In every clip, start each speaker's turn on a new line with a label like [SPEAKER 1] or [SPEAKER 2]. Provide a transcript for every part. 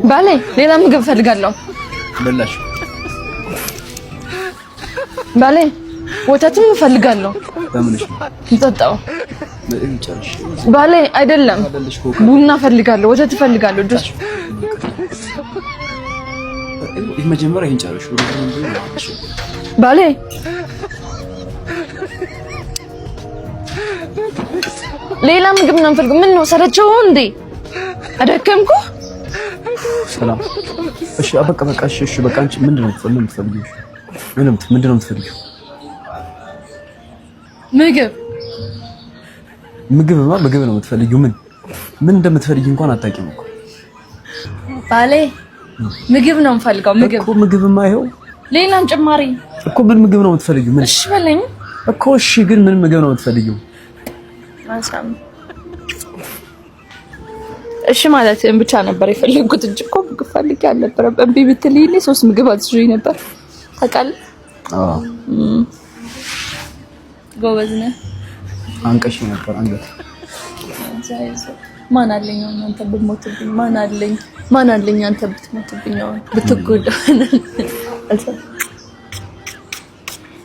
[SPEAKER 1] ባሌ ሌላ ምግብ እፈልጋለሁ።
[SPEAKER 2] በላሽ?
[SPEAKER 1] ባሌ ወተትም እፈልጋለሁ።
[SPEAKER 2] በምንሽ ነው
[SPEAKER 1] የምጠጣው? ባሌ አይደለም፣ ቡና እፈልጋለሁ፣ ወተት እፈልጋለሁ። ጁስ
[SPEAKER 2] መጀመሪያ ይሄን ጨርሽ።
[SPEAKER 1] ባሌ ሌላ ምግብ ነው የምፈልገው። ምን ነው ሰለቸው እንዴ? አደከምኩ።
[SPEAKER 2] ሰላም። እሺ በቃ በቃ። እሺ እሺ በቃ። አንቺ ምንድን ነው የምትፈልጊው? ምንድን ነው የምትፈልጊው?
[SPEAKER 1] ምግብ
[SPEAKER 2] ምግብማ ምግብ ነው የምትፈልጊው። ምን ምን እንደምትፈልጊ እንኳን አታውቂም እኮ
[SPEAKER 1] ባሌ። ምግብ ነው የምፈልገው። ምግብ
[SPEAKER 2] እኮ ምግብማ ይኸው
[SPEAKER 1] ሌላም ጭማሪ
[SPEAKER 2] እኮ። ምን ምግብ ነው የምትፈልጊው? ምን?
[SPEAKER 1] እሺ በለኝ
[SPEAKER 2] እኮ። እሺ ግን ምን ምግብ ነው የምትፈልጊው?
[SPEAKER 1] እሺ ማለት ብቻ ነበር የፈለግኩት እንጂ እኮ ምግብ ፈልጌ አልነበረም። እምቢ ብትልኝ እኔ 3 ምግብ አዝዤ ነበር። ታውቃለህ?
[SPEAKER 2] አዎ
[SPEAKER 1] ጎበዝ ነህ።
[SPEAKER 2] አንቀሽ ነበር አንገት።
[SPEAKER 1] ማን አለኝ አሁን አንተ ብትሞትብኝ? ማን አለኝ? ማን አለኝ አንተ ብትሞትብኝ? አሁን ብትጎዳ።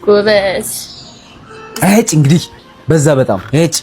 [SPEAKER 1] ጎበዝ።
[SPEAKER 2] እጭ እንግዲህ በዛ በጣም እጭ።